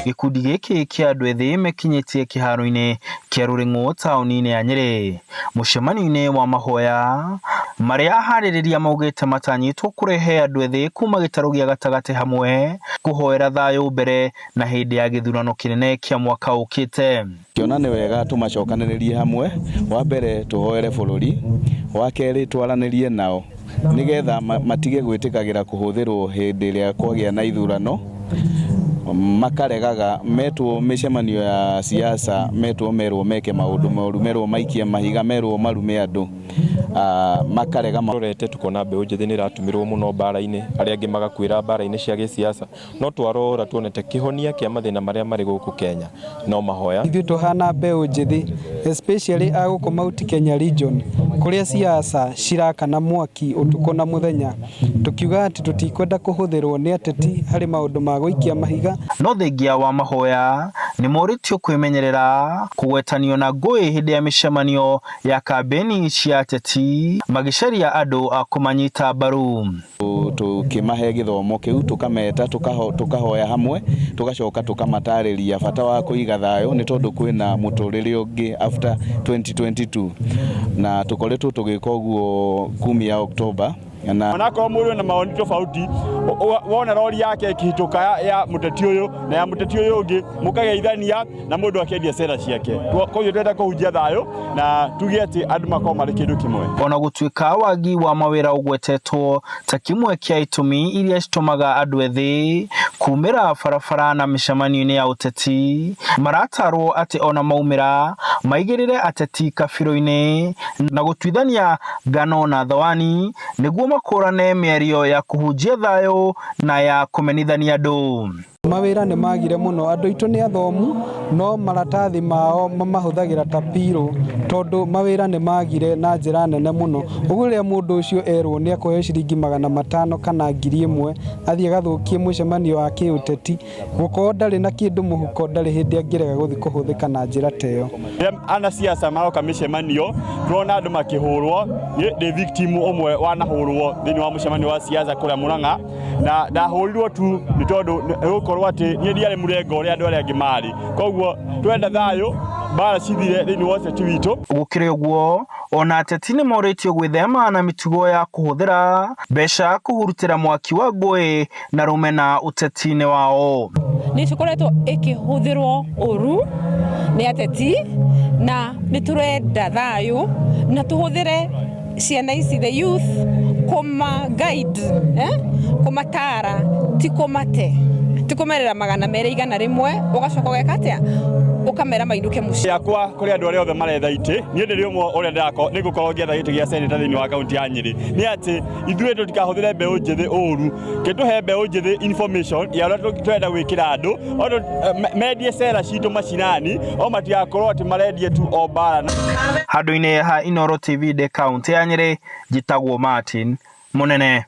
Gĩkundi gĩkĩ kĩa andũ ethĩ mekinyĩtie kĩharo-inĩ kĩa Rũrĩng'ũ taũni-inĩ ya Nyĩrĩ mũcemanio-inĩ wa mahoya marĩa aharĩrĩria maugĩte matanyĩtwo kũrehe andũ ethĩ kuma gĩtarũ gĩa gatagatĩ hamwe kũhoera thayũ mbere na hĩndĩ ya gĩthurano kĩnene kĩa mwaka ũkĩte. Ngĩona nĩ wega tũmacokanĩrĩrie hamwe, wa mbere tũhoere bũrũri, wa kerĩ twaranĩrie nao nĩgetha matige gwĩtĩkagĩra kũhũthĩrwo hĩndĩ ĩrĩa kwagĩa na ithurano, makaregaga metwo mĩcemanio ya siasa, metwo merwo meke maũndũ moru, merwo maikie mahiga, merwo marume andũ, makarega. Tũrorete tukona mbeũ njĩthĩ nĩ ĩratũmĩrwo mũno mbara-inĩ, arĩa angĩ magakuĩra mbara-inĩ cia gĩsiasa. No twarora tuonete kĩhonia kĩa mathĩna marĩa marĩ gũkũ Kenya no mahoya. Ithuĩ tũhana mbeũ njĩthĩ especially a gũkũ Mount Kenya region kũrĩa siasa cirakana mwaki ũtukũ na mũthenya, tũkiuga atĩ tũtikwenda kũhũthĩrwo nĩ ateti harĩ maũndũ ma gũikia mahiga. No thengia wa mahoya nĩ morĩtio kwĩmenyerera kũgwetanio na ngũĩ hĩndĩ ya mĩcemanio ya kambĩni cia ateti magĩcaria andũ a kũmanyita mbaru. Tũkĩmahe gĩthomo kĩu, tũkameta, tũkahoya hamwe, tũgacoka tũkamatarĩria bata wa kũiga thayũ nĩ tondũ kwĩna mũtũrĩre ũngĩ after 2022, na tũkoretwo tũgĩka ũguo kumia October na Onakorwo mũndũ na mawoni tofauti, wona rori yake ĩkĩhĩtũka ya mũteti ũyũ na ya mũteti ũyũ ũngĩ, mũkageithania na mũndũ akĩendia cera ciake. Koguo twenda kũhunjia thayũ na tuge atĩ andũ makorwo marĩ kĩndũ kĩmwe. Ona gũtuĩka wagi wa mawĩra ũgwetetwo ta kĩmwe kĩa itũmi iria citũmaga andũ ethĩ kumĩra barabara na mĩcemanio-inĩ ya ũteti, maratarwo atĩ ona maumĩra maigĩrĩre ateti kabirũ-inĩ na gũtuithania ngano na thawani nĩguo makũrane mĩario ya kũhunjia thayũ na ya kũmenithania andũ. Mawĩra nĩ magire mũno, andũ aitũ nĩ athomu no maratathi mao mamahũthagĩra ta pirũ tondũ mawĩra nĩ magire na njĩra nene mũno. Ũguo rĩrĩa mũndũ ũcio erwo nĩ ekũheo ciringi 500 kana 1000 athiĩ agathũkie mũcemanio wa kĩũteti, gũkorwo ndarĩ na kĩndũ mũhuko ndarĩ hĩndĩ angĩrega gũthiĩ kũhũthĩka na njĩra ta ĩyo. Rĩrĩa anasiasa maroka mĩcemanio, tũrona andũ makĩhũrwo. Niĩ ndĩ victim ũmwe wanahũrwo thĩinĩ wa mũcemanio wa siasa kũrĩa Murang'a, na ndahũrirwo tu nĩ tondũ nĩ gũkorwo atĩ niĩ ndiarĩ mũrengo ũrĩa andũ arĩa angĩ marĩ. Koguo twenda thayũ, mbara cithire thĩinĩ wa ũteti witũ. Gũkĩrĩ ũguo, ona ateti nĩ morĩtio gwĩthema na mĩtugo ya kũhũthĩra mbeca kũhurutĩra mwaki wa ngũĩ na rũmena ũteti-inĩ wao. Nĩ cikoretwo ĩkĩhũthĩrwo ũru nĩ ateti, na nĩ tũrenda thayũ na tũhũthĩre ciana ici, the youth, kũma guide, kũmatara, ti kũmate, ti kũmerĩra 200 100, ũgacoka ũgeka atĩa, ũkamera mainũke mũciĩ. Yakwa kũrĩ andũ arĩa othe maretha itĩ, niĩ ndĩrĩ ũmwe ũrĩa nĩ ngũkorwo ngĩetha gĩtĩ gĩa seneta thĩinĩ wa kaunti ya Nyĩrĩ, nĩ atĩ ithuĩ tũtikahũthĩre mbeũ njĩthĩ ũru, kĩtũhe mbeũ njĩthĩ information ya ũrĩa tũrenda gwĩkĩra andũ, mendie cera citũ macinani, o matigakorwo atĩ marendie tu o mbara. Handũ-inĩ ha Inooro TV ndĩ kaũntĩ ya Nyĩrĩ, njĩtagwo Martin Mũnene.